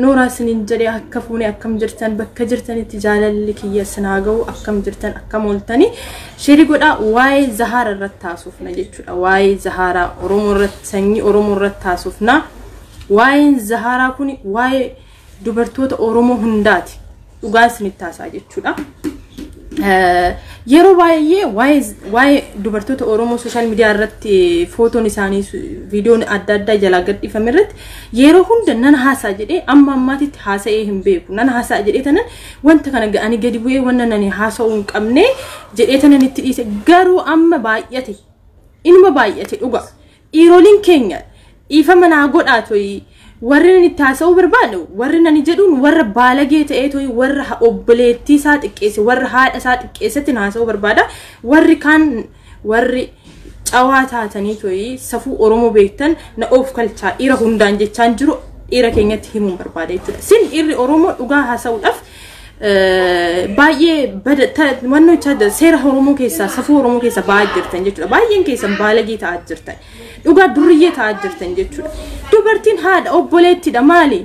Nooraa isiniin jedhee, akka fuunee akkam jirtan, bakka jirtanitti jaalalli kiyya sinaa ga'u, akkam jirtan, akkam ooltanii? Share godhaa. Waa'ee Zahaara irratti taasufna jechuudha. Waa'ee Zahaaraa Oromoo irratti, sanyii Oromoo irratti taasufna. Waa'een Zahaaraa kun waa'ee dubartoota Oromoo hundaati. Dhugaa isinitti taasaa jechuudha. Yeroo baay'ee waa'ee dubartoota Oromoo social media irratti footoon isaanii, viidiyoon adda addaa jalaa gadhiifame irratti yeroo hunda nan haasaa jedhee amma ammaatitti haasa'ee hin beeku. Nan haasaa jedhee tanan wanta kana ani gadi bu'ee wanna nani haasa'uu hin qabne jedhee tanan itti dhiise. Garuu amma baay'ate, inuma baay'ate dhuga. Dhiiroliin keenya dhiifama naa godhaa toyi. Warri nani itti haasa'uu barbaadu, warri nani jedhuun, warra baalagee ta'ee toyi, warra obboleettii isaa xiqqeesse, warra haadha isaa xiqqeessetti haasa'uu barbaada. Warri kaan, warri cawaa taatanii toyi safuu Oromoo beektan, na of kalchaa. Dhiira hundaan jechaan jiru, dhiira keenyatti himuun barbaada jechuudha. Sin dhiirri Oromoo dhugaa haasa'uudhaaf baay'ee wannoo seera Oromoo keessaa, safuu Oromoo keessaa ba'aa jirtan jechuudha. Baay'een keessan baalagee ta'aa jirtan. Dhugaa durriyyee ta'aa jirtan jechuudha. Dubartiin haadha obboleettidha maali?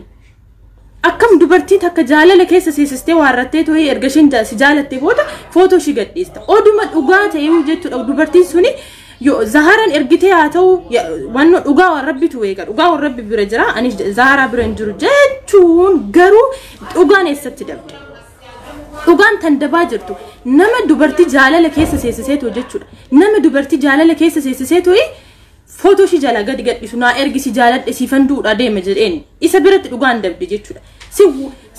Akkam dubartiin takka jaalala keessa seesistee waarrattee to'ee erga isheen si jaalattee booda footoo ishii gadhiista? Oduma dhugaa ta'ee jechuudha, dubartiin suni yoo Zaharan ergitee haa ta'u, wannoo dhugaa waan rabbitu beeka, dhugaa waan rabbi bira jira, ani Zaharaa bira hin jiru jechuun, garuu dhugaan eessatti dabde? Dhugaan tan dabaa jirtu nama dubartii jaalala keessa seesiseetu jechuudha. Nama dubartii jaalala keessa seesiseetu footoo ishii jalaa gadi gadhiisu, naa ergi, si jaaladhe, siifan duudhaa deema jedheen, isa biratti dhugaan dabde jechuudha.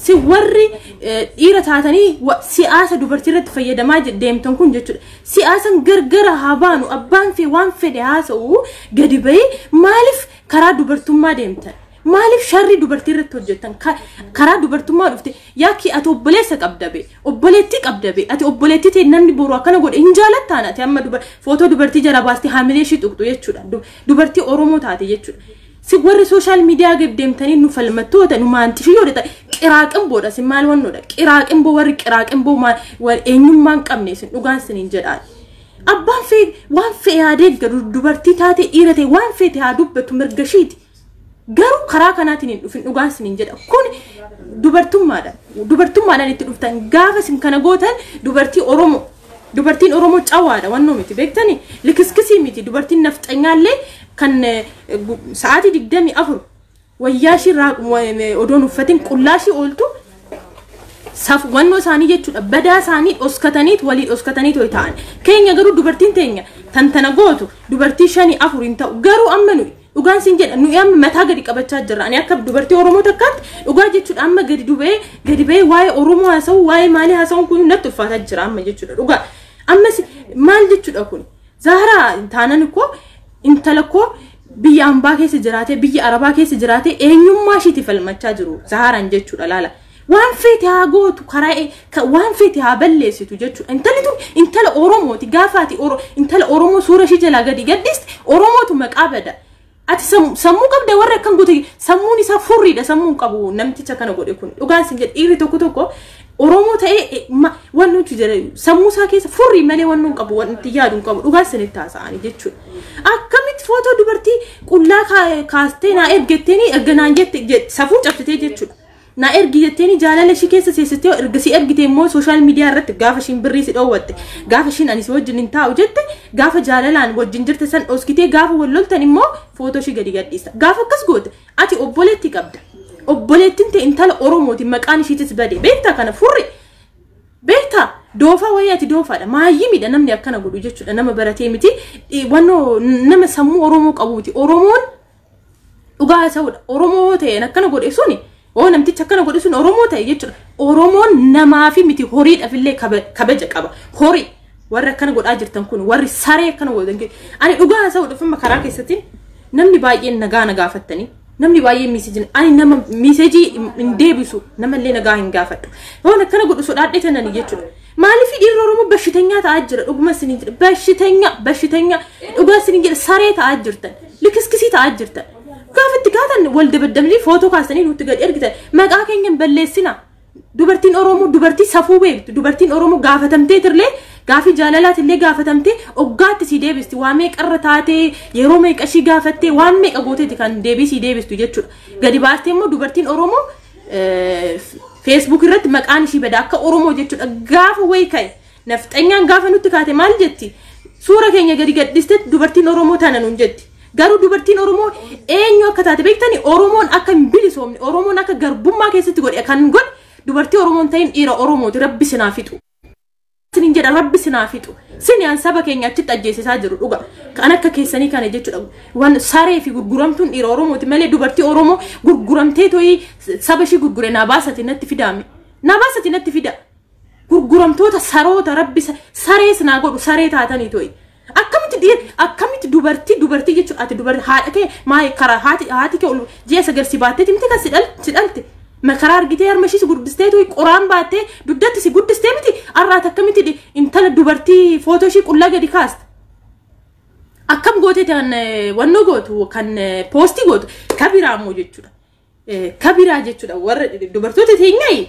Si warri dhiira taatanii siyaasa dubartii irratti fayyadamaa deemtan kun jechuudha. Siyaasan gargara haa baanu, abbaan fee waan fedhe haasa'u gadi bahee, maaliif karaa dubartummaa deemtan? Maaliif sharri dubartii irratti hojjetan? Karaa dubartummaa dhufte yaakki ati obboleessa qabda be, obboleettii qabda be, ati obboleettii ta'e namni boru akkana godhe hin jaalattaan? Ati amma footoo dubartii jala baastee haamilee ishii tuqxu jechuudha. Dubartii Oromoo taate jechuudha. Si warri social media gad deemtanii nu falmattoota nu maanxishiyyoodha, qiraaqimboodha. Si maal wannoodha? Qiraaqimbo, warri qiraaqimbo eenyummaa hin qabne isin, dhugaan isiniin jedhaan. Abbaan fee waan fe'e haa deeggaru, dubartii taate dhiira ta'e waan feete haa dubbatu, mirga ishiiti. Garuu karaa kanaatiin hin dhufin, dhugaan isiniin jedha. Kun dubartummaadha. Dubartummaadhaan itti dhuftan gaafa isin kana gootan dubartii Oromoo. Dubartiin Oromoo cawaadha, wannoo miti, beektanii, likiskisii miti. Dubartiin nafxanyaallee kan sa'aatii 24 wayyaa ishii odoon uffatin qullaa ishii ooltu, saf wannoo isaanii jechuudha, badaa isaanii dhoskataniit walii dhoskataniit ho'i ta'an. Keenya garuu dubartiin teenya tantana gootu dubartii shanii afur hin ta'u. Garuu amma nuyi, dhugaan siin jedha, nuyi amma mataa gadi qabachaa jirra. Ani akka dubartii Oromoo takkaatti dhugaa jechuudha, amma gadi dubee gadi ba'ee waa'ee Oromoo haasa'u, waa'ee maalii haasa'uun kun natti ulfaataa jira amma jechuudha. Dhugaa ammas maal jechuudha kun? Zaharaa taanan koo intala koo biyya ambaa keessa jiraatee, biyya arabaa keessa jiraatee, eenyummaa ishiitti falmachaa jiru Zaharaan jechuudha. Laala, waan feete haa gootu, karaa waan feete haa balleessitu jechuudha. Intalli tun intala Oromooti. Gaafaati intala Oromoo suura ishii jalaa gadi gadhiiste, Oromootu maqaa bada. Ati sammuu qabda? Warra akkan goote sammuun isaa furriidha, sammuu qabu namticha kana godhe kun. Dhugaan sin jedhe, dhiirri tokko tokko Oromoo ta'ee waan nuti jedhe sammuu isaa keessa furrii malee waan nuun qabu, waan itti yaadu hin qabu, dhugaan sinitti haasa'anii jechuudha. Akkamitti footoo dubartii qullaa kaastee naa ergetteeni, erga naan jette safuu cabsitee jechuudha. Naa ergi jetteeni jaalala ishii keessa seessitee, erga si ergite immoo social media irratti gaafa ishiin birrii si dhoowwatte, gaafa ishiin ani si wajjin hin taa'u jette, gaafa jaalalaan wajjin jirte san dhoskitee, gaafa wal loltan immoo footoo ishii gadi gadhiista. Gaafa akkas goote ati obboleettii qabda. Obboleettiin ta'e intala Oromooti, maqaan ishiitis bade, beektaa kana furri. Beektaa doofaa wayii, ati doofaadha, maayyimidha namni akkana godhu jechuudha. Nama baratee miti, wannoo nama sammuu Oromoo qabuuti. Oromoon dhugaa ta'uudha. Oromoo ta'een akkana godhe suni, oo namtichi akkana godhe sun Oromoo ta'e jechuudha. Oromoon namaa fi miti, horiidhaaf illee kabaja qaba. Horii warri akkana godhaa jirtan kun, warri saree akkana godhan, ani dhugaa haasa'uudhaaf amma karaa keessatti namni baay'een nagaa na gaafattanii, namni baay'een message, ani nama message hin deebisu, namallee nagaa hin gaafadhu. Waan akkana godhu sodaadhe tanani jechuudha. Maaliif dhiirri Oromoo bashitanya ta'aa jira? Dhuguma isin jedha, bashitanya, bashitanya, dhugaa isin jedha, saree ta'aa jirtan, likiskisii ta'aa jirtan. Gaafa itti gaatan wal dabaddamanii footoo kaasanii nutti gadi ergitan, maqaa keenya hin balleessina. Dubartiin Oromoo dubartii safuu beektu, dubartiin Oromoo gaafatamtee tirlee, gaafii jaalalaatillee gaafatamtee oggaatti si deebisti. Waa meeqarra taatee, yeroo meeqa ishii gaafattee, waan meeqa gooteeti kan deebii si deebistu jechuudha. Gadi baastee immoo dubartiin Oromoo Facebook irratti maqaan ishii bada akka Oromoo jechuudha. Gaafa wayi ka'e nafxanyaan gaafa nutti kaate maal jetti? Suura keenya gadi gadhiste dubartiin Oromoo tana nuun jetti. Garuu dubartiin Oromoo eenyu akka taate beektani? Oromoon akka hin bilisoomne, Oromoon akka garbummaa keessatti godhe kan godhe dubartii Oromoon ta'in dhiira Oromooti. Rabbi sinaa fixu. Sinin jedha, Rabbi sinaa fixu. Sini an saba keenya achitti ajjeesisaa jiru dhuga. Kan akka keessanii kana jechuudha. Waan saree fi gurguramtuun dhiira Oromooti malee dubartii Oromoo gurguramtee to'ii saba ishii gurgure naa baasati natti fidaame. Naa baasati natti fida. Gurguramtoota saroota, Rabbi saree sinaa godhu, saree taatanii to'i. Akkamitti dhiir, akkamitti dubartii jechuudha? Ati dubartii haadha kee maal karaa haati kee ji'a 9 si baattee miti kan si dhalte. Makaraa argitee harma ishii si guddistee to'i qoraan baattee duddatti si guddistee miti? Har'aati akkamitti intala dubartii footoo ishii qullaa gadi kaasta? Akkam gootee kan wannoo gootu, kan poostii gootu? Kabiraa immoo jechuudha. Kabiraa jechuudha, warra dubartoota teenyaa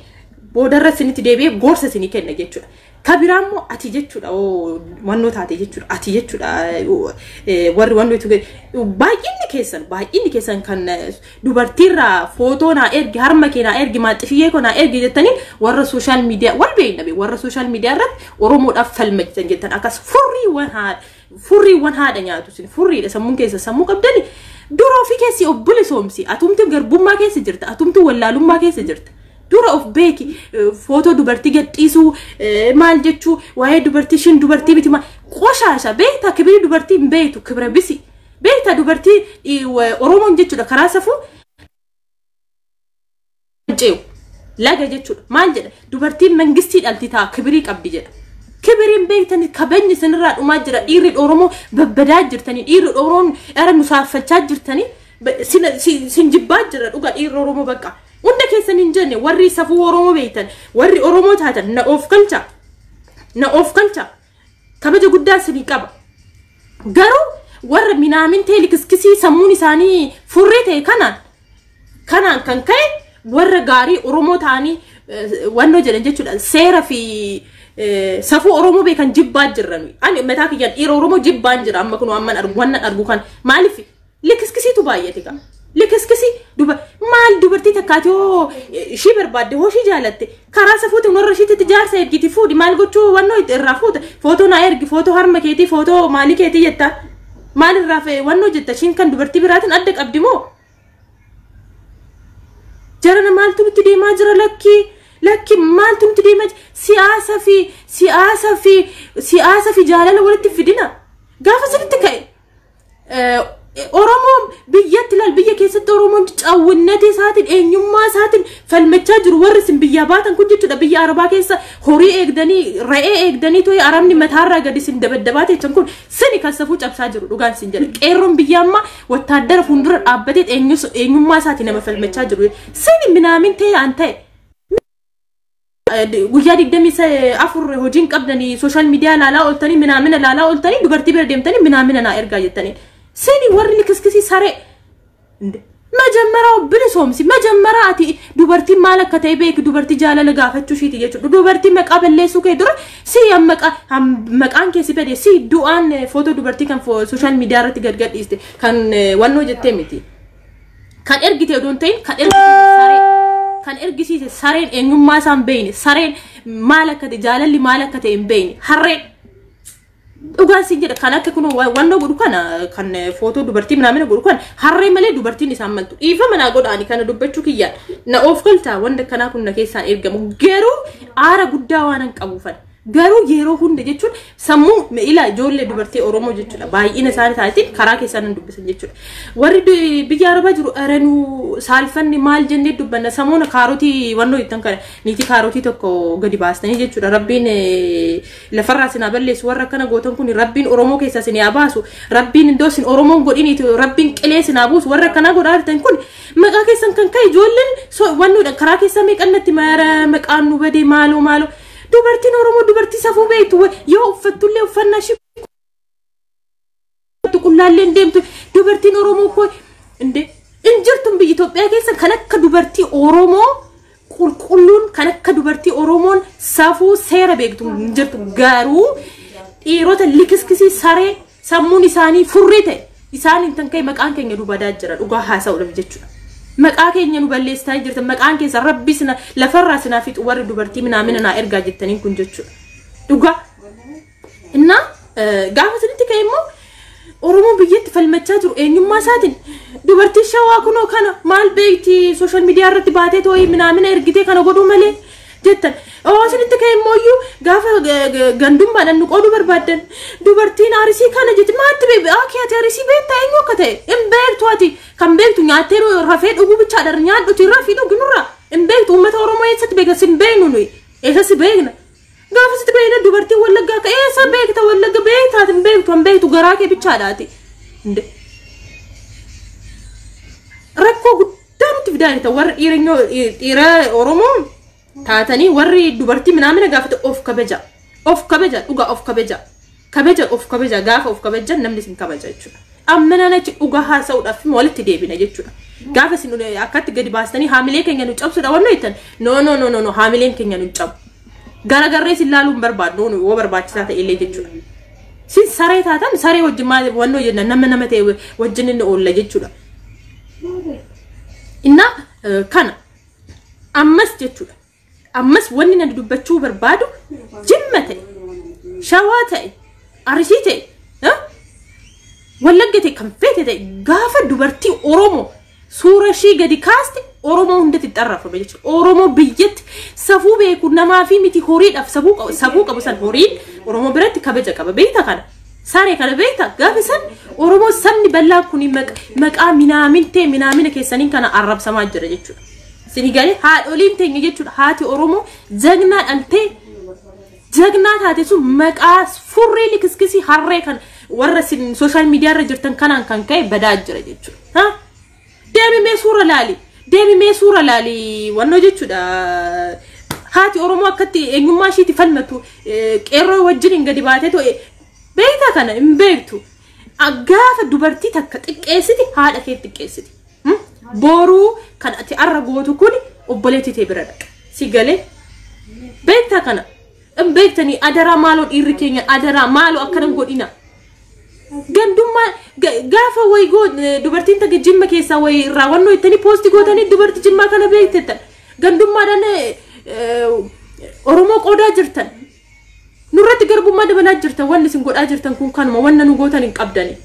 boodarra isinitti deebi'ee gorsa isinii kenna jechuudha. Kabiraa immoo ati jechuudha wannoo taate jechuudha, ati jechuudha, warri wannoo itti baay'inni keessan kan dubartiirraa footoo naa ergi, harma kee naa ergi, maaxishiyyee koo naa ergi jettaniin, warra social media wal beekna, warra social media irratti Oromoodhaaf falmachisan jettan, akkas furriiwwan haadha nyaatu. Isin furriidha, sammuun keessa sammuu qabdani. Dura ofii keessi of bilisoomsi. Atumti garbummaa keessa jirta, atumti wallaalummaa keessa jirta. Dura of beeki. Footoo dubartii gadhiisuu maal jechuu? Waa'ee dubartii shin dubartii miti qoshaasha beektaa? Kibiri dubartii hin beektu, kibira bisi beektaa? Dubartii Oromoon jechuudha karaa safuu ce'u laga jechuudha. Maal jedha? Dubartiin mangistii dhalti ta'a, kibirii qabdi jedha. Kibiriin beektani, kabajni isinirraa dhumaa jira. Dhiirri Oromoo babbadaa jirtanii, dhiirri Oromoon dhara nusaaffachaa jirtanii, sin jibbaa jira dhuga dhiirri Oromoo. Bakka hunda keessan hin jenne, warri safuu Oromoo beektan, warri Oromoo taatan, na of galcha, na of galcha, kabaja guddaa isinii qaba. Garuu warra minaamintee likiskisii sammuun isaanii furrii ta'e kanaan kan ka'e, warra gaarii Oromoo ta'anii wannoo jedhan jechuudha, seera fi safuu Oromoo beekan jibbaa jirra nuyi. Ani mataa kiyyaan dhiira Oromoo jibbaan jira amma kun amman argu, wannan argu kan. Maaliif? Likiskisiitu baay'ate qaba. Likiskisii duba maal? Dubartii takkaati hoo ishii barbaadde, hoo ishii jaalatte, karaa safuutiin warra ishiitti jaarsa ergiti, fuudhi. Maal gochuu wannoo irraa fuuta? Footoo naa ergi, footoo harma keetii, footoo maalii keetii jettaa? Maal irraa wannoo jetta? Ishiin kan dubartii biraatiin adda qabdi moo? Jarana maaltu nutti deemaa jira? Lakkii, lakki, maaltu nutti deemaa jira? Siyaasa fi jaalala walitti fidina. Gaafa sirriitti ka'e Oromoo biyyatti ilaal, biyya keessatti Oromoon caawwinnata isaatiin, eenyummaa isaatiin falmachaa jiru. Warri isin biyyaa baatan kun jechuudha, biyya Arabaa keessa horii eegdanii, re'ee eegdanii to'ee Arabni mataarraa gadi isin dabaddabaa teechan kun sini kan safuu cabsaa jiru. Dhugaan isin jedha, qeerroon biyya ammaa wattaaddara fuuldura dhaabbatee eenyummaa isaatiin nama falmachaa jiru. Sini minaamin ta'e an ta'e guyyaa 24 hojiin qabdanii social media laalaa ooltanii, minaamina laalaa ooltanii, dubartii bira deemtanii minaamina naa ergaa jettanii. Sini warri likiskisii saree መጀመሪያው bilisoomsi. መጀመሪያ ati dubartiin maal akka ta'e beeki. Dubartii jaalala gaafachuu ishiiti jechuudha. Dubartii maqaa balleessuu kee dura si maqaan kee si bade, si du'aan footoo dubartii kan social media irratti gad gadhiiste kan wannoo jettee miti. Kan ergite odoon ta'in, kan ergisiise saree, kan ergisiise sareen eenyummaa isaan beeyne, sareen maal akka ta'e, jaalalli maal akka ta'e hin beeyne, harreen. Dhugaan siin jedha, kan akka kun wannoo godhu kana, kan footoo dubartii minaamina godhu kan harree malee dubartiin isaan maltu. Dhiifama naa godhaani kana dubbachuu kiyyaan, na of galtaa. Wanta kanaa kun na keessaan ergamu, garuu aara guddaa waan hin qabuufan. Garuu yeroo hunda jechuun sammuu ila ijoollee dubartii Oromoo jechuudha, baay'ina isaanii taatiin karaa keessaan hin dubbisan jechuudha. Warri biyya Arabaa jiru aranuu saalfanni maal jennee dubbanna? Samuuna kaarotii wannoo ittan kana niitii kaarotii tokko gadi baastanii jechuudha. Rabbiin lafarraa sinaa balleessu warra akkana gootan kun. Rabbiin Oromoo keessaa isin haa baasu. Rabbiin iddoo isin Oromoon godhiniitu Rabbiin qilee sinaa buusu. Warra akkanaa godhaa jirtan kun maqaa keessan kan ka'e ijoolleen wannoodha karaa keessaa meeqannatti maqaan nu badee. Maaloo, maaloo, dubartiin Oromoo dubartii safuu beektu yoo uffattullee uffannaa ishee qullaallee hin deemtu. Dubartiin Oromoo koo inde hin jirtu biyya Itoophiyaa keessa kan akka dubartii Oromoo qulqulluun, kan akka dubartii Oromoon safuu seera beektu hin jirtu. Garuu dhiirota likiskisii saree sammuun isaanii furrii ta'e isaaniin kan ka'e maqaan keenya dubadaa jira, dhugaa haasa'uudhaaf jechuudha. Maqaa keenya nu balleessaa jirtan, maqaan keessa rabbi sina lafarraa sinaa fixu warri dubartii minaamina naa ergaa jettaniin kun jechuudha. Dhugaa. Innaa gaafa isinitti ka'e immoo Oromoon biyyatti falmachaa jiru eenyummaa isaatiin dubartii Shawaa kunoo kana maal beekti social media irratti baatee too'ii minaamina ergitee kana godhuu malee jettan. Oo isinitti ka'e immoo iyyuu gaafa gandummaadhaan nu qooduu barbaaddan dubartiin Arsii kana jetti maatti beekti akki ati Arsii beektaa eenyu akka ta'e hin beektu ati kan beektu nyaattee rafee dhuguu bichaadha nyaadhuti rafii dhugi nurraa hin beektu uummata Oromoo eessatti beekta sin beeknu nuyi eessatti beekna. Gaafa sitti beekna dubartii Wallaggaa akka eessa beekta Wallagga beektaati hin beektu hin beektu garaa kee bichaadhaati. Rakkoo guddaa nutti fidaa jirta warri dhiira Oromoo taatanii warri dubartii minaamina gaafate of kabaja. Of kabaja dhugaa of kabaja. Kabaja of kabaja gaafa of kabajan namni isin kabaja jechuudha. Amma naan achi dhugaa haasa'uudhaaf walitti deebina jechuudha. Gaafa isin akkatti gadi baastanii haamilee keenya nu cabsuudha wanno jettan no no no no no haamileen keenya nu cabu. Garagarree isin laaluu hin barbaadnu yoo barbaachisaa ta'e illee jechuudha. Sin saree taatan saree wajjin maal wannoo jenna nama nama ta'e wajjin inni oolla jechuudha. Innaa kana ammas jechuudha. Ammas wanni nani dubbachuu barbaadu Jimma ta'e, Shawaa ta'e, Arsii ta'e, Wallagga ta'e kan feete ta'e gaafa dubartii Oromoo suura ishii gadi kaaste Oromoo hundatti xarrafame jechuudha. Oromoo biyyatti safuu beeku namaa fi miti horiidhaaf safuu qabu san horiin Oromoo biratti kabaja qaba. Beektaa kana? Saree kana beektaa? Gaafa san Oromoo sabni bal'aan kun maqaa minaamintee minaamina keessaniin kana arrabsamaa jira jechuudha. Sini galee haadholiin teenya jechuudha. Haati Oromoo jagnaa dhaltee jagnaa taate sun maqaa furrii likiskisii harree kan warra sin social media irra jirtan kanaan kan ka'e badaa jira jechuudha. Deemi mee suura laali. Deemi mee suura laali wannoo jechuudha. Haati Oromoo akkatti eenyummaa ishiitti falmatu qeerroo wajjin hin gadi baatee to'e beektaa kana hin beektu. Gaafa dubartii takka xiqqeessiti haadha kee xiqqeessiti. Boruu kan ati arra gootu kun obboleettii tee bira dhaqa. Si galee beektaa kana hin beektanii adaraa maaloo dhiirri keenya adaraa maaloo akkana godhina. Gandummaa gaafa wayi dubartiin takka Jimma keessaa wayi irraa wannoo ittanii poostii gootanii dubartii Jimmaa kana beektettan. Gandummaadhaan Oromoo qoodaa jirtan. Nurratti garbummaa dabalaa jirtan wanni isin godhaa jirtan kun kanuma wanna nu gootan hin qabdani.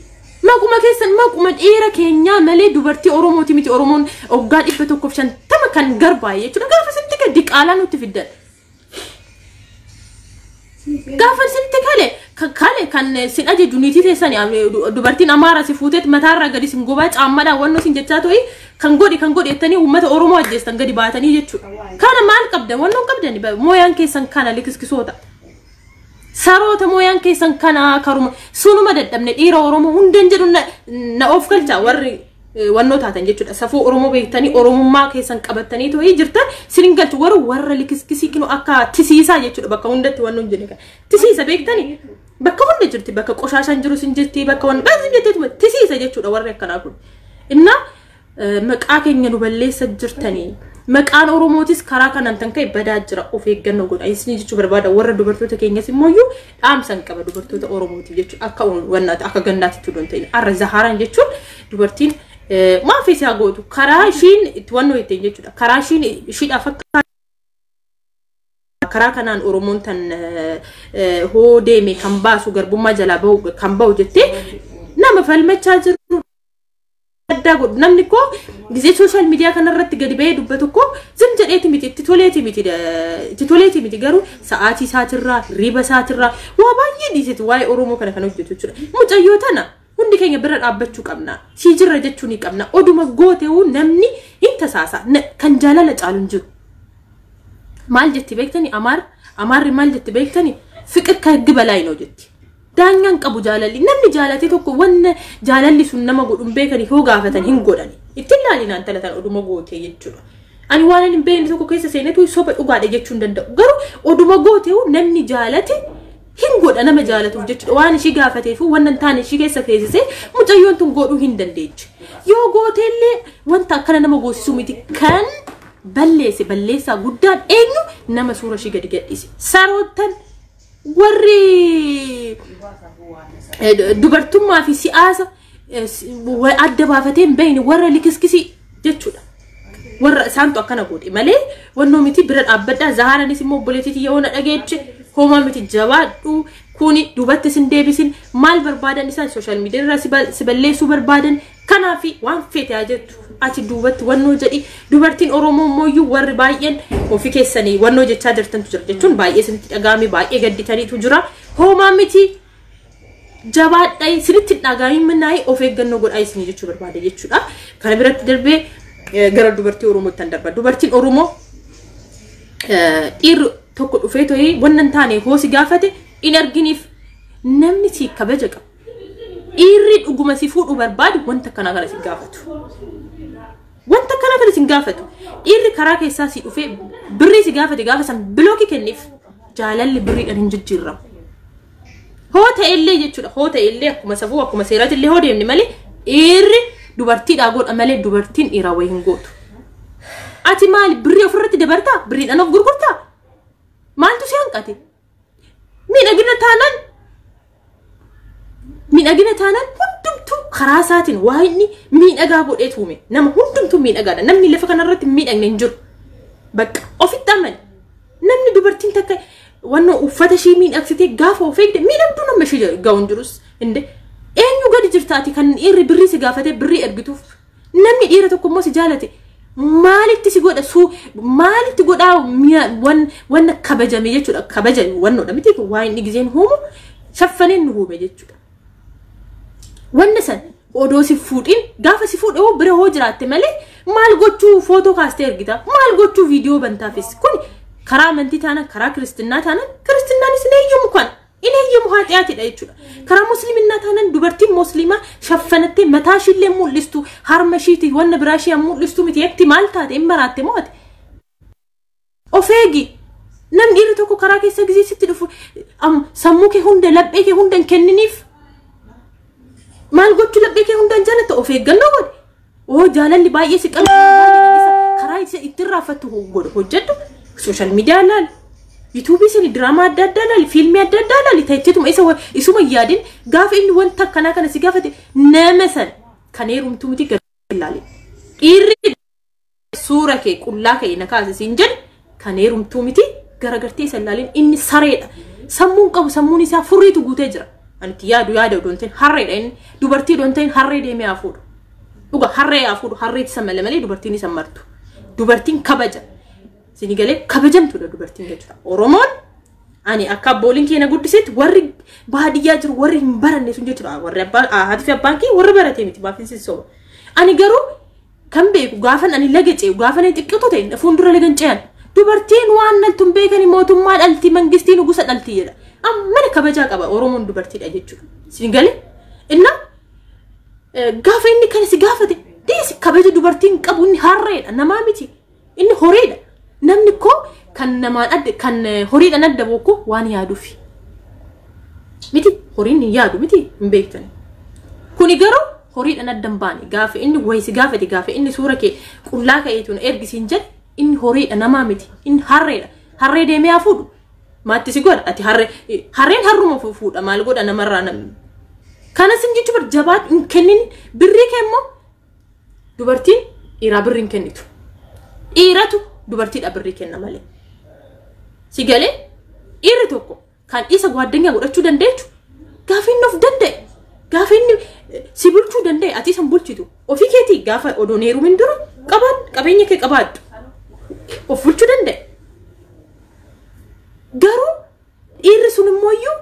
Maquma keessan maquma dhiira keenyaa malee dubartii Oromooti miti Oromoon waggaa 150 kan garbaa'e jechuudha. Gaafa isinitti kale diqaalaa nutti fiddan. Gaafa isinitti kale kan sin ajaju niitii teessani dubartiin Amaara si fuuteet mataarraa gadi sin gobaa caammadhaan wannoo sin jechaa to'i kan godhi jettanii uummata Oromoo ajjeestan gadi baatanii jechuudha. Kana maal qabdan wannoo qabdani mooyaan keessan kana likiskisoota. Saroota mooyaan keessan kana karuma sunuma dadhabne dhiira Oromoo hundan jedhu na of galcha warri wannoo taatan jechuudha. Safuu Oromoo beektanii Oromummaa keessan qabatanii to'ii jirtan sinin galchu warra likiskisii kinu akka tisiisaa jechuudha. Bakka hundatti wannoo hin jenne tisiisa beektanii bakka hunda jirti bakka qoshaashaan jiru sin jirti bakka waan baay'ee jetteetuma tisiisa jechuudha warri akkanaa kun. Innaa maqaa keenya nu balleessa jirtanii. Maqaan Oromootis karaa kanaan tan ka'e badaa jira of eeggannoo godha. Isin jechuu barbaada warra dubartoota keenyas immoo iyyuu dhaamsan qaba dubartoota Oromootiif jechuudha. Akka wannaati akka gandaatti tudun ta'in. Arra Zaharaan jechuun dubartiin maaf isaa gootu karaa ishiin itti wannoo ittiin jechuudha. Karaa ishiin ishiidhaaf akka karaa kanaan Oromoon tan hoo deeme kan baasu garbummaa jalaa bahu kan bahu jettee nama falmachaa jiru. Addaa godhu namni koo gisee social media kanarratti gadi ba'ee dubbatu koo zim jedheeti miti itti toleeti miti garuu sa'aatii isaatirraa riba isaatirraa waa baay'ee dhiiseti waa'ee Oromoo kana kan hojjetu jechuudha. Mucayyoo tana hundi keenya bira dhaabbachuu qabna. Sii jirra jechuu ni qabna. Oduma gooteewu namni hin tasaasa kan jaalala caalu hin jiru. Maal jetti beektani Amaarri maal jetti beektani fiqir ka higgi balaa ነው jetti. Daangaan qabu jaalalli namni jaalatee tokko wanna jaalalli sun nama godhuun beekani hoo gaafatan hin godhani. Ittiin laalinaan talatan oduma gootee jechuudha. Ani waan hin beekne tokko keessa seenetu soba dhugaadha jechuu hin danda'u. Garuu oduma gootee namni jaalate hin godha nama jaalatuuf jechuudha. Waan ishii gaafateef wannan taane ishii keessa feesisee mucayyoon tun godhuu hin dandeechi. Yoo gooteellee wanta akkana nama goosisuu miti kan balleesse balleessaa guddaan eenyu nama suura ishii gadi gadhiise. Saroottan warri dubartummaa fi siyaasa adda baafatee hin beekne warra likiskisii jechuudha. Warra isaantu akkana godhe malee wannoo miti bira dhaabbadhaa. Zahaaranis immoo obboleettiitii yoo na dhageeche homaa miti jabaadhu kuni duubatti sin deebisin. Maal barbaadan isaan social media irraa si balleessuu barbaadan. Kanaafi waan feete haa jettu ati duubatti wannoo jedhi. Dubartiin Oromoo immoo warri baay'een ofii keessanii wannoo jechaa jirtantu jira jechuun baay'ee isinitti dhaga'ame baay'ee gadditaniitu jira. Homaa miti jabaadhaa isinitti dhaga'ame of eeggannoo godhaa isinii jechuu barbaada jechuudha. Kana biratti darbee gara dubartii Oromootti tan darba. Dubartiin Oromoo dhiirri tokko dhufee to'ii wannan taane hoosi gaafate in arginiif namni si kabaja qaba. Dhiirri dhuguma si fuudhu barbaadu wanta kana kana si gaafatu. Wanta kana kana si gaafatu. Dhiirri karaa keessaa si dhufee birrii si gaafate gaafa san bilookii kenniif. Jaalalli birriidhaan hin jijjiiramu. Hoo ta'ellee jechuudha. Hoo ta'ellee akkuma safuu akkuma seeraatti illee hoo deemne malee dhiirri dubartiidhaa godha malee dubartiin dhiiraa wayii hin gootu. Ati maali birrii ofirratti dabartaa? Birriidhaan of gurgurtaa? Maaltu si hanqate? Miidhagina taanaan hundumtuu karaa isaatiin waa inni miidhagaa godhee tuume. Nama hundumtuu miidhagaadha. Namni lafa kanarratti miidhagne hin jiru. Bakka ofitti amani. Namni dubartiin takka wannoo uffata ishii miidhagsitee gaafa of eegde miidhagduu nama ishee ga'u hin jirus. Eenyu gadi jirtaati kan dhiirri birrii si gaafatee birrii ergituuf? Namni dhiira tokko immoo si jaalate maalitti si godha suu maalitti godhaa wanna kabajame jechuudha. Kabaja wannoodha miti waa inni gizeen huumu shaffaneen nu huume jechuudha. Wanna san odoo si fuudhin gaafa si fuudhe hoo bira hoo jiraatte malee maal gochuu footoo kaastee ergita? Maal gochuu viidiyoo bantaafis? Kun karaa amantii taanaan karaa kiristinnaa taanaan kiristinnaanis hin eeyyamu kan hin eeyyamu haadhiyaatidha jechuudha. Karaa musliiminaa taanaan dubartiin musliimaa shaffanattee mataa ishiillee mul'istu harma ishiiti wanna biraa ishee mul'istu miti yakti maal taate hin maraatte moo ati? Of eegi. Namni dhiirri tokko karaa keessa gizee sitti dhufu sammuu kee hunda laphee kee hunda hin kenniniif. Maal gochuu laphee kee hunda hin jaalatta of eeggannoo godhi. Oo jaalalli baay'ee si qabu karaa isa ittiin raafattu godhu hojjedhu. Social media laal, YouTube isin diraamaa adda addaa laal, fiilmii adda addaa laal, ta'etuma isa isuma yaadin gaafa inni wanta akkanaa kana si gaafate nama san kan heerumtuu miti gadi ilaali. Dhiirri suura kee qullaa kee na kaase siin jedhe kan heerumtuu miti garagartee isa ilaalin inni sareedha. Sammuun qabu sammuun isaa furriitu guutee jira. Ani itti yaadu yaada odoo hin ta'in harreedha inni dubartii odoo hin ta'in harree deemee haa fuudhu. Dhuga harree haa fuudhu harreetti isa malee malee dubartiin isa martu. Dubartiin kabaja. Sini galee kabajamtuudha dubartiin jechuudha. Oromoon ani akka abbooliin keenya guddisetti warri baadiyyaa jiru warri hin baranne sun jechuudha. Warri abbaa haati fi abbaan kee warri barate miti baafin soba. Ani garuu kan beeku gaafan ani laga ce'u gaafan ani xiqqoo ta'e fuuldura laga hin ce'an. Dubartiin waan dhaltu hin beekani mootummaa dhalti mangistii nugusa dhalti jedha. Ammana kabajaa qaba Oromoon dubartiidha jechuudha. Sini galee inna gaafa inni kana si gaafate dhiisi kabaja dubartiin qabu inni harreedha namaa miti inni horiidha. Namni koo kan namaan adda kan horiidhaan adda bokkoo waan yaaduufi. Miti horiin hin yaadu miti hin beektani. Kuni garuu horiidhaan adda hin baane gaafa inni wayii si gaafate gaafa inni suura kee qullaa ka'eetuun ergisiin jedhe inni horiidha namaa miti inni harreedha. Harree deemee haa fuudhu. Maatti si godha ati harree harreen harruma fuudha maal godha namarraa namni. Kanas hin jechuun bar jabaat hin kennin birrii kee immoo dubartiin dhiiraa birrii hin kennitu. Dhiiratu dubartiidha birrii kenna malee. Si galee dhiirri tokko kan isa gwaaddanyaa godhachuu dandeechu gaafa inni of danda'e gaafa inni si bulchuu danda'e ati isa bulchitu ofii keetii gaafa odoon heerumin dura qabaadhu qabeenya kee qabaadhu of bulchuu danda'e. Garuu dhiirri sun immoo iyyuu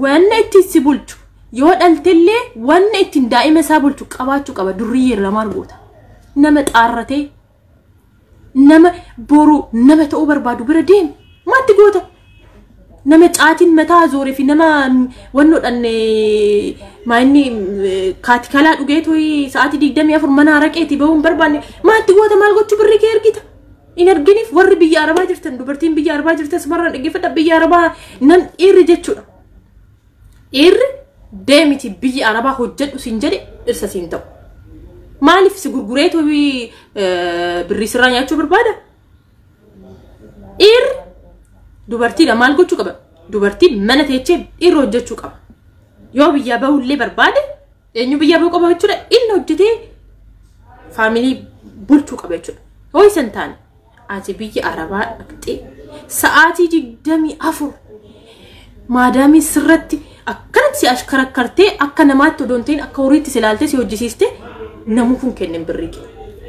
wanna ittiin si bulchu yoo dhaltellee wanna ittiin daa'ima isaa bulchu qabaachuu qaba durriyyee lamaan goota. Nama xaarratee nama boru nama ta'uu barbaadu bira deemi maatti goota. Nama caatiin mataa zooree fi nama wannoodhaan maayinni kaatikalaa dhugee toyi sa'aatii 24 mana haraqeetii bahuun barbaanne maatti goota maal gochuu birrii kee ergita. In arginiif warri biyya arabaa jirtan dubartiin biyya arabaa jirtan sumarraan dhaggeeffadha biyya arabaa nam dhiirri jechuudha. Dhiirri deemiti biyya arabaa hojjedhu siin jedhe dhirsa siin ta'u. Maaliif si gurguree toyi birrii sirraa nyaachuu barbaada? Dhiirri dubartiidha maal gochuu qaba? Dubartiin mana teechee dhiirri hojjechuu qaba. Yoo biyyaa bahullee barbaade eenyu biyyaa bahuu qaba jechuudha? Inni hojjetee faamilii bulchuu qaba jechuudha. Hoo isan taane ati biyya Arabaa dhaqxee sa'aatii 24 maadaamii sirratti akkanatti si ashkarakkartee akka namaatti odoo hin ta'in akka horiitti si ilaaltee si hojjisiiste namuu kun kennin birrii kee.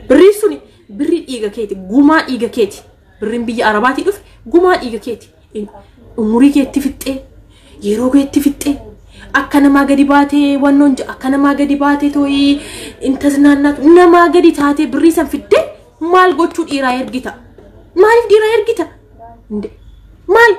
Birrii suni birrii dhiiga keeti, gumaa dhiiga keeti. Birriin biyya Arabaatii dhufe gumaa dhiiga keeti. Umurii keetti fixxee, yeroo keetti fixxee, akka namaa gadi baatee wannoon akka namaa gadi baatee tooyii intasnaannaatu namaa gadi taatee birrii san fiddee maal gochuu dhiiraa ergita? Maaliif dhiiraa ergita? Maal?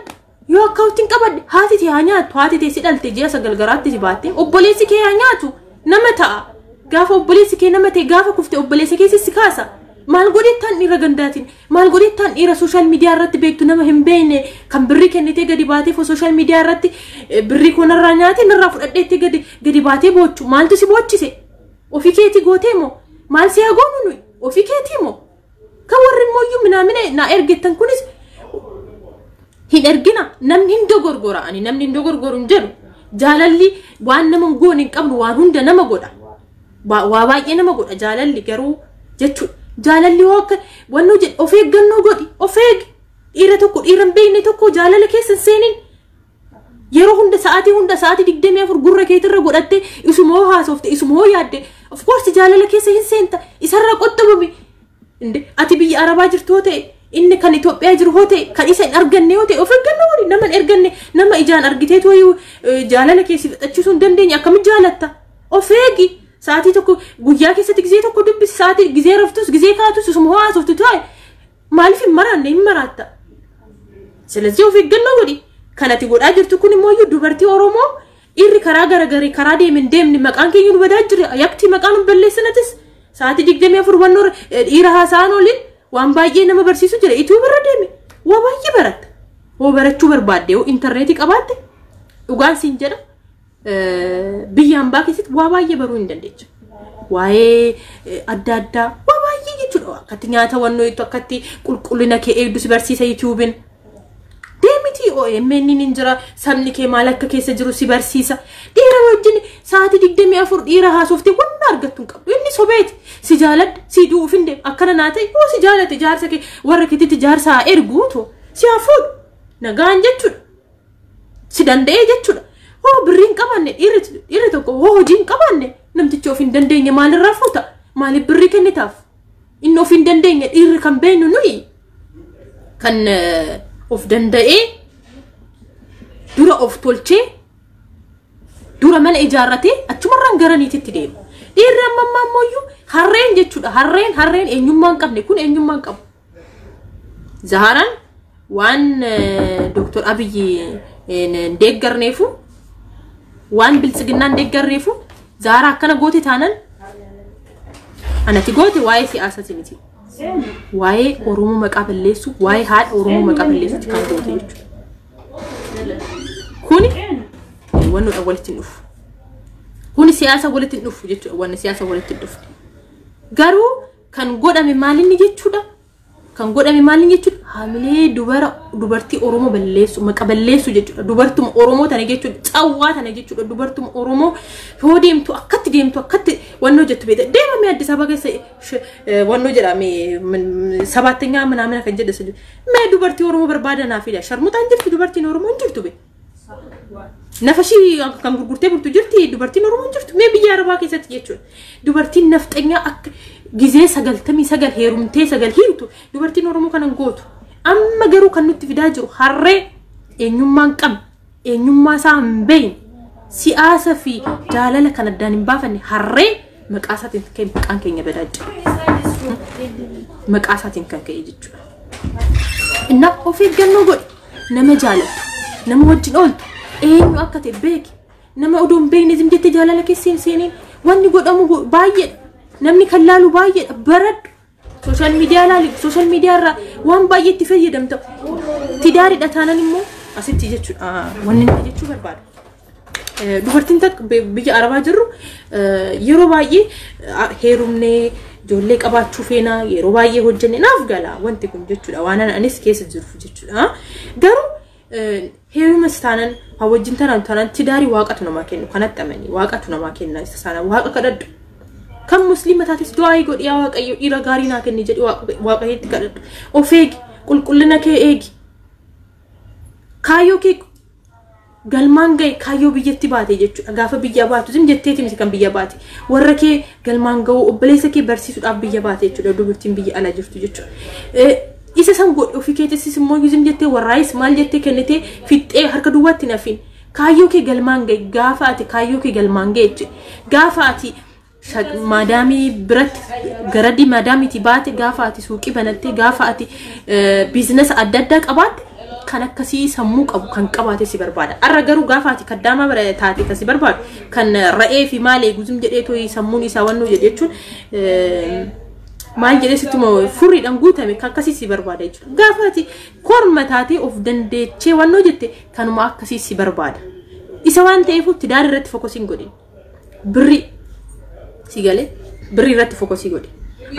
Yoo akkaawuntiin qabadde haati tee haa nyaattu, haati tee si dhalte ji'a 9 garaatti si baatte, obboleessi kee haa nyaatu, nama ta'a. Gaafa obboleessi kee nama ta'e gaafa kufte obboleessa keessa si kaasa. Maal godhettaan dhiira gandaatiin? Maal godhettaan dhiira sooshaal miidiyaa irratti beektu nama hin beekne kan birrii kennitee gadi baatee sooshaal miidiyaa irratti birrii koonarraa nyaate narraa fudhadheettee gadi baatee boochu? Maaltu si boochise? Ofii keetii gootee moo? Maal si haa goonu nuyi? Ofii keetii moo? Kan warri immoo minaamina naa ergettan kunis hin ergina. Namni hin dogorgora. Ani namni hin dogorgoru hin jedhu. Jaalalli waan nama hin goone hin qabnu, waan hunda nama godha. Waa baay'ee nama godha jaalalli garuu jechuudha. Jaalalli hoo akka wannoo jedhe of eeggannoo godhi, of eegi. Dhiira tokko, dhiira hin beekne tokko jaalala keessa hin seenin. Yeroo hunda sa'aatii hunda sa'aatii 24 gurra keetirra godhattee isuma hoo haasofte, isuma hoo yaadde, of course jaalala keessa hin seenta. Isarraa qoxxabame. Ati biyya Arabaa jirtu hoo ta'e, inni kan Itoophiyaa jiru hoo ta'e, kan isa hin arganne hoo ta'e, of eeggannoo godhi. Nama hin erganne, nama ijaan argitee tooyuu jaalala keessi fixachiisuu hin dandeenye akkamitti jaalatta? Of eegi. Sa'aatii tokko guyyaa keessatti gizee tokko dubbisi, sa'aatii gizee raftus gizee kaatus isuma hoo haasoftu ta'e maaliif hin maraanne? Hin maraatta. Silazii of eeggannoo godhi. Kan ati godhaa jirtu kun immoo dubartii Oromoo dhiirri karaa garagarii karaa deeme hin deemne maqaan keenya nu badaa jira. Yakti maqaan nu balleessinatis sa'aatii 24 wannoo dhiira haasa'an oliin waan baay'ee nama barsiisu jira. Ituu bira deeme waa baay'ee baratta. Hoo barachuu barbaadde, hoo intarneetii qabaatte, dhugaan siin jedha, biyya hambaa keessatti waa baay'ee baruu hin dandeecha. Waa'ee adda addaa waa baay'ee jechuudha. Akkatti nyaata wannoo jettu, akkatti qulqullina kee eegdu si barsiisa YouTube'n. Deemiti OMN hin jira, sabni kee maal akka keessa jiru si barsiisa. Dhiira wajjin sa'aatii 24 dhiira haasoftee wanna argattu hin qabdu. Inni sobeeti. Si jaaladha, si du'uuf hin deemu. Akkana naa ta'e yoo si jaalate jaarsa kee warra keetitti jaarsa haa erguutu si haa fuudhu. Nagaan jechuudha. Si danda'ee jechuudha. Hoo birrii hin qabaanne dhiirri tokko, hoo hojii hin qabaanne namtichi of hin dandeenye maalirraa fuuta? Maaliif birrii kennitaaf? Inni of hin dandeenye dhiirri kan beeknu nuyi kan of danda'ee dura of tolchee dura mana ijaarratee achumarraan gara niititti deema. Dhiirri amma ammaa ammoo harreen jechuudha. Harreen eenyummaa hin qabne kun eenyummaa hin qabu. Zaharaan waan Dooktor Abiyyi hin deeggarneefu, waan biltsiginnaan hin deeggarreefu Zaharaa akkana goote taanan anati goote waa'ee siyaasaati miti. Waa'ee Oromoo maqaa balleessu, waa'ee haadha Oromoo maqaa balleessuuti kan goote jechuudha. Kuni wannoodha walitti hin dhufu. Kuni siyaasa walitti hin dhufu jechuudha. Wanni siyaasa walitti hin dhufne. Garuu kan godhame maalinni jechuudha. Kan godhame maalinni jechuudha. Haamilee dubartii Oromoo balleessu, maqa balleessu jechuudha. Dubartuma Oromoo tana jechuudha. Cawwaa tana jechuudha. Dubartuma Oromoo yoo deemtu akkatti deemtu akkatti wannoo jettu beekta. Deemame Addis Ababa keessa wannoo jedhame sabaattanyaa manaamina kan jedhe sadi. Mee dubartii Oromoo barbaada naa fida. Sharmuxaan jirti, dubartiin Oromoo hin jirtu be. Nafa ishii kan gurgurtee bultu jirti, dubartiin Oromoo hin jirtu. Mee biyya Arabaa keessatti jechuudha. Dubartiin nafxanyaa akka gizee 99 heerumtee 9 hiiktu dubartiin Oromoo kana hin gootu. Amma garuu kan nutti fidaa jiru harree eenyummaa hin qabne, eenyummaa isaa hin beekne, siyaasa fi jaalala kan addaan hin baafanne harree maqaa isaatiin maqaan keenya badaa jira. Maqaa isaatiin kan ka'e jechuudha. Innaaf of eeggannoo godhi. Nama jaalattu, nama wajjin ooltu, eenyu akka ta'e beeki. Nama odoo hin beekne zim jettee jaalala keessa hin seeniin. Wanni godhamu baay'eedha. Namni kan laalu baay'eedha. Baradhu. Sooshaal miidiyaa laali. Sooshaal miidiyaa irraa waan baay'ee itti fayyadamta. Tidaariidha taanan immoo asitti jechuudha. Wanni inni jechuu barbaadu. Dubartiin takka biyya Arabaa jirru yeroo baay'ee heerumnee ijoollee qabaachuu feena, yeroo baay'ee hojjenne naaf gala wanti kun jechuudha, waan anis keessa jiruuf jechuudha. Garuu heerumas taanan haa wajjin tanaan taanaan tidaarii waaqatu namaa kennu kanatti amanii waaqatu namaa kenna isa sana waaqa kadhadhu. Kan musliima taates du'aa godhi, yaa Waaqayyo dhiira gaarii naa kenni jedhi Waaqayyotti kadhadhu. Of eegi, qulqullina kee eegi. Kaayyoo kee galmaan gahe, kaayyoo biyyatti baate jechuudha. Gaafa biyya baatu zim jetteeti miti kan biyya baate. Warra kee galmaan ga'uu, obboleessa kee barsiisuudhaaf biyya baate jechuudha. Dubartiin biyya ala jirtu jechuudha. Isa san godhi, ofii keetis immoo zim jettee warraayis maal jettee kennitee fixxee harka duwwaatti nafin. Kaayyoo kee galmaan gahe, gaafa ati kaayyoo kee galmaan gahe jechuudha. Gaafa ati maadaamii biratti garadii maadaamiitii baate, gaafa ati suuqii banattee, gaafa ati business adda addaa qabaatte, kan akkasii sammuu qabu kan qabaate si barbaada. Arra garuu gaafa ati kaddaamaa bara taate kan si barbaadu kan ra'ee fi maal eeguzum jedhee tooyi sammuun isaa wannoo jedhe jechuun maal jedhee sitti furriidhaan guutame kan akkasii si barbaada jechuudha. Gaafa ati korma taatee of dandeechee wannoo jette kanuma akkasii si barbaada. Isa waan ta'eef tidaara irratti focus hin godhin. Birrii si galee birrii irratti focus godhi.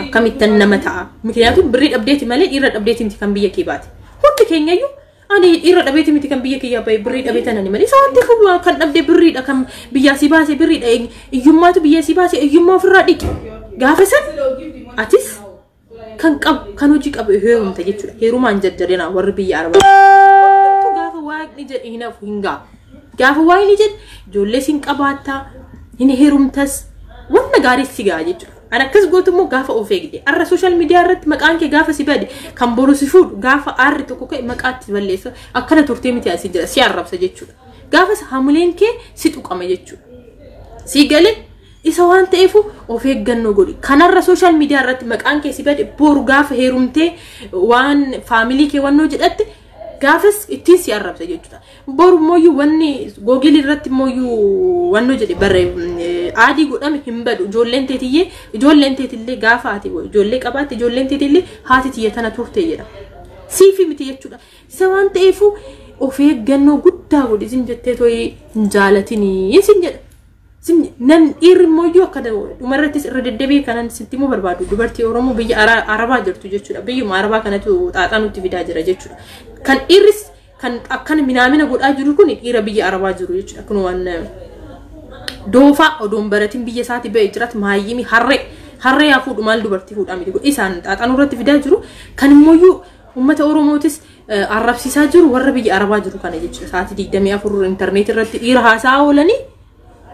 Akkamittan nama ta'a? Miknyaatu birrii dhabdeeti malee dhiira dhabdeeti miti kan biyya kee baate. Hundi keenyayyuu ani dhiira dhabeeti miti kan biyya kiyyaa bahe, birrii dhabee tanani malee. Isa waan ta'eef kan dhabdee birriidha, kan biyyaa si baase birriidha, iyyummaatu biyya si baase, iyyummaa ofirraa dhiqi. Gaafa san atis kan qabu kan hojii qabu heerumta jechuudha. Heerumaan jajjarina warri biyya arabaa. Hundumtuu gaafa waaqni jedhe hin hafu, hin ga'a. Gaafa waaqni jedhe ijoollee sin qabaattaa, hin heerumtas, wanna gaarii si ga'a jechuudha. An akkas gootu immoo gaafa of eegde. Arra social media irratti maqaan kee gaafa si bade, kan boru si fuudhu gaafa aarri tokko ka'e maqaatti balleessa, akkana turtee miti asii jira si arrabsa jechuudha. Gaafas hamuleen kee si tuqama jechuudha. Si galee isa waan ta'eef of eeggannoo godhi. Kanarra social media irratti maqaan kee si bade, boru gaafa heerumtee waan family kee wannoo jedhatte gaafas ittiin si arrabsa jechuudha. Boru mooyyuu wanni Google irratti mooyyuu wannoo jedhe barree aadii godhame hin badu. Ijoolleen teetiyyee, ijoolleen teetillee gaafa ati ijoollee qabaatte, ijoolleen teetillee haati tiyya tana turte jedha. Siifi miti jechuudha. Isa waan ta'eef of eeggannoo guddaa godhi isin jettee tooyi hin jaalatinii isin jedha. Nan dhiirri immoo akka dhumarrattis irra deddeebi'ee kanan sitti immoo barbaadu dubartii Oromoo biyya Arabaa jirtu jechuudha. Biyyuma Arabaa kanatu xaaxaa nutti fidaa jira jechuudha. Kan dhiirris kan akkana minaamina godhaa jiru kun dhiira biyya Arabaa jiru jechuudha. Kun waan doofaa odoon baratiin biyya isaatti ba'ee jiraatu maayyimi harree harree haa fuudhu maal dubartii fuudhaa miti isaan xaaxaa nurratti fidaa jiru. Kan immoo uummata Oromootis arrabsiisaa jiru warra biyya Arabaa jiru kana jechuudha. Sa'aatii 24 intarneet irratti dhiira haasaa oolanii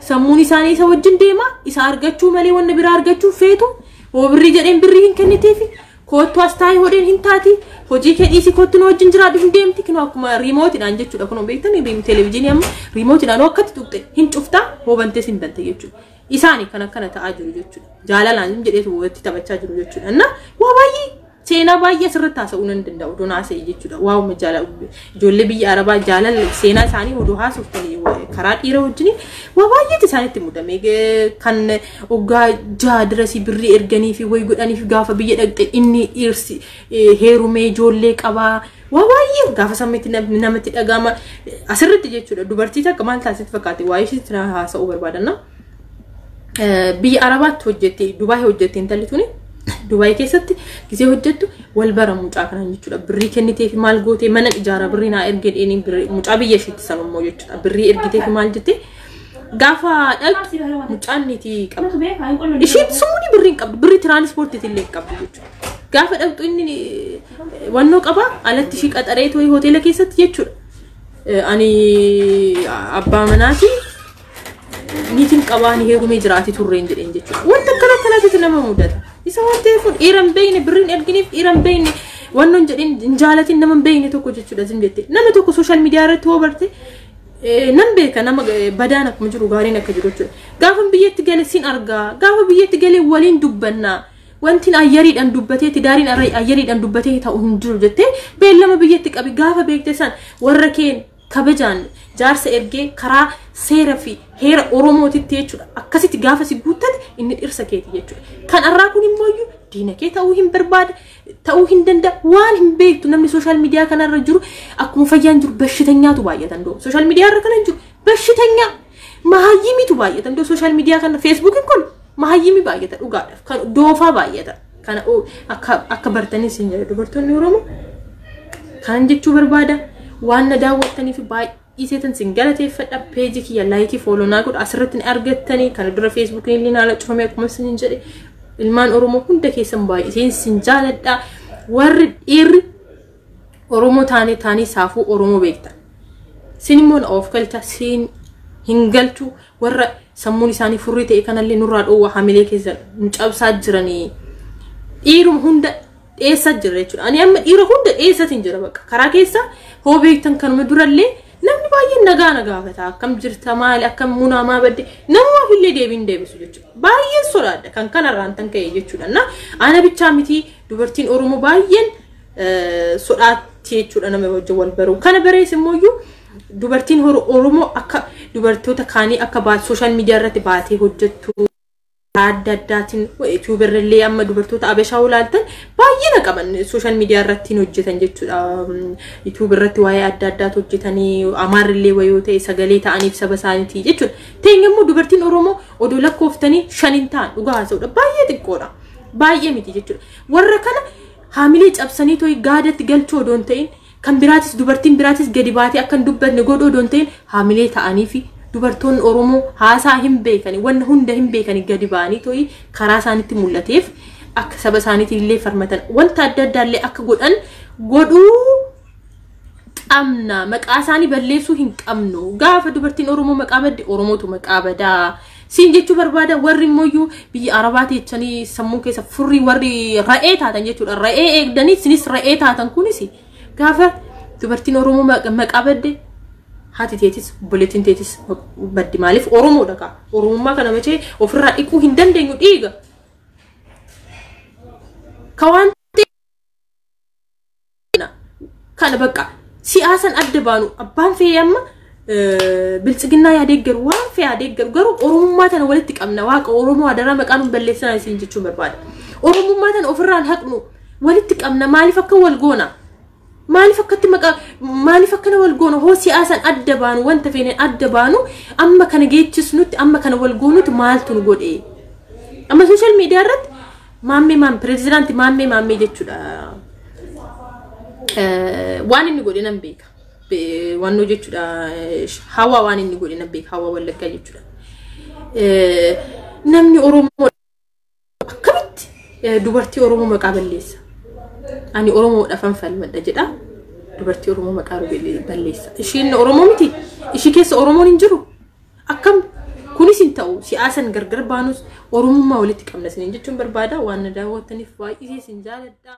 sammuun isaanii isa wajjin deema, isa argachuu malee wanna biraa argachuu feetu. Hoo birrii jedheen birrii hin kenniteefi, koottu as taa'ee hodheen hin taati, hojii kee dhiisii koottu nu wajjin jiraadhu hin deemti. Kunoo akkuma riimootiidhaan jechuudha. Kunoo beektanii televezyiinii amma riimootiidhaan akkatti tuqxe hin cuftaa, hoo bantees hin bante jechuudha. Isaani kan akkana ta'aa jiru jechuudha. Jaalalaan jedheetu walitti taphachaa jiru jechuudha. Na waa baay'ee seenaa baay'ee asirratti haasa'uu nan danda'u odoo haasa'e jechuudha. Waa'uma ijoollee biyya Arabaa jaalala seenaa isaanii odoo haasoftanii karaa dhiira wajjin waa baay'eetu isaanitti mudame. Kan waggaa 6 dirasii birrii erganii fi wayi godhanii fi gaafa biyya dhaqxe inni dhiirsi heerumee ijoollee qabaa. Waa baay'ee gaafa sammitti namatti dhagama asirratti jechuudha. Dubartii takka maal taasisti fakkaate waa'ee isheetti haasa'uu barbaadanna. Biyya Arabaatti hojjette, Dubaay hojjette intalli tuni. Dubaay keessatti gisee hojjettu wal bara mucaa kanaan jechuudha. Birrii kennitee fi maal gootee mana ijaara birrii naa ergee dheeniin mucaa biyya isheetti sanummoo jechuudha. Birrii ergitee fi maal jettee gaafa dhaltu mucaan niitii qabdi. Ishiin sumuni birrii hin qabdu, birrii tiraanispoortiitii illee hin qabdu jechuudha. Gaafa dhaltu inni wannoo qaba alatti ishii qaxaree tooyi hoteela keessatti jechuudha. Ani abbaa manaati, niitiin qabaa, ni heerumee jiraati turreen jedheen jechuudha. Wanta akkana akkanaatitu nama mudata. Isa waan ta'eef dhiira hin beekne birriin erginiif, dhiira hin beekne wannoon jedheen hin jaalatin, nama hin beekne tokko jechuudha zin jette. Nama tokko social media irratti hoo barte nan beeka, nama badaan akkuma jiru gaariin akka jiru jechuudha. Gaafa biyyatti gale sin argaa, gaafa biyyatti gale waliin dubbannaa. Wanti ayyariidhaan dubbatee tidaariin ayyariidhaan dubbatee ta'u hin jiru jettee beellama biyyatti qabi, gaafa beekte san warra keen kabajaan jaarsa ergee karaa seera fi heera Oromootitti jechuudha. Akkasitti gaafa si guuttate inni dhirsa keeti jechuudha. Kan arraa kun immoo diina kee ta'uu hin barbaada, ta'uu hin danda'a, waan hin beektu. Namni social media kanarra jiru akkuma fayyaan jiru bashitanyyaatu baay'atan doo. Social media irra kana jiru bashitanyaa mahayyimitu baay'atan doo. Social media kana Facebookiin kun mahayyimi baay'ata dhugaadhaaf, kan doofaa baay'ata. Kana akka bartanii isin jedha dubartoonni Oromoo. Kan jechuu barbaada waan na daawwattaniif baay'ee Baay'iseetan sin galateeffadha. Peejii kiyya like follow naa godha. Asirratti ni argattanii kana dura Feesbuukiin illee naala cufame akkuma isin jedhe. Ilmaan Oromoo hunda keessan baay'iseen sin jaaladha. Warri dhiirri Oromoo taanee taanii saafuu Oromoo beektan. Sin immoo na of galcha, sin hin galchu. Warra sammuun isaanii furrii ta'e kanallee nurraa dhoowwa, hamilee keessa nu cabsaa jiranii. Dhiiruma hunda dheessaa jira jechuudha. Ani amma dhiira hunda dheessatiin jira bakka. Karaa keessa hoo beektan kanuma durallee namni baay'een nagaa na gaafata. Akkam jirta, maali, akkam munaa, maa badde, namumaaf illee deebiin deebisu jechuudha. Baay'een sodaadha kan kanarraan tan ka'e jechuudha. Na ana bichaa miti, dubartiin Oromoo baay'een sodaatti jechuudha nama wajjin wal baruu. Kana barees immoo dubartiin Oromoo akka dubartoota kaanii akka social media irratti baatee hojjettu adda addaatiin yuutuubarrallee amma dubartoota Abashaa olaaltan baay'ina qaban social media irratti hojjetan jechuudha. YouTube irratti waa'ee adda addaatu hojjetanii, Amaarrillee wayoo ta'e sagalee ta'aniif saba isaaniitii jechuudha. Teenya immoo dubartiin Oromoo odoo lakkooftanii 5 hin ta'an, dhugaa haasa'uudha. Baay'ee xiqqoodha. Baay'ee miti jechuudha. Warra kana haamilee cabsanii tooyi gaadatti galchuu odoo hin ta'in, kan biraatis dubartiin biraatis gadi baatee akka hin dubbanne godhuu odoo hin ta'in, haamilee ta'anii fi dubartoonni Oromoo haasaa hin beekani, wanna hunda hin beekani, gadi ba'anii tooyi karaa isaanitti mul'ateef akka saba isaaniitiin illee farmatan, wanta adda addaa illee akka godhan godhuu qabna. Maqaa isaanii balleessuu hin qabnu. Gaafa dubartiin Oromoo maqaa badde, Oromootu maqaa badaa. Siin jechuu barbaada. Warri immoo biyya Arabaa teechanii sammuu keessa furrii, warri ra'ee taatan jechuudha. Ra'ee eegdanii sinis ra'ee taatan kunis gaafa dubartiin Oromoo maqaa badde, haati teetis obboleettiin teetis baddi. Maaliif? Oromoodha kaa. Oromummaa kana machee ofirraa dhiquu hin dandeenyu, dhiiga. Ka waan kana bakka siyaasan adda baanu, abbaan fe'ee amma Biltsiginnaa yaa deeggaru, waan fe'ee yaa deeggaru, garuu Oromummaa tana walitti qabna. Waaqa Oromoo adaraa maqaa nu balleessanaa isin jechuun barbaada. Oromummaa tana ofirraan haqnu, walitti qabna. Maaliif akka wal goona? Maaliif akkatti maqaa, maaliif akkana wal goona? Hoo siyaasan adda baanu, wanta feeneen adda baanu, amma kana geechisnutti, amma kana wal goonutti maaltu nu godhe? Amma social media irratti maammee maam pireezidaantii maammee maammee jechuudha. Waan inni godhe nan beeka. Wannoo jechuudha. Hawaa waan inni godhe nan beeka. Hawaa Wallaggaa jechuudha. Namni Oromoo akkamitti dubartii Oromoo maqaa balleessa? Ani Oromoodhaafan falmadha jedha. Dubartii Oromoo maqaa balleessa. Ishiin Oromoo miti. Ishii keessa Oromoon hin jiru. Akkam kunis hin ta'u. Siyaasan gargar baanus Oromummaa walitti qabna isiniin jechuun barbaada. Waan na daawwattaniif baay'ee isin jaaladha.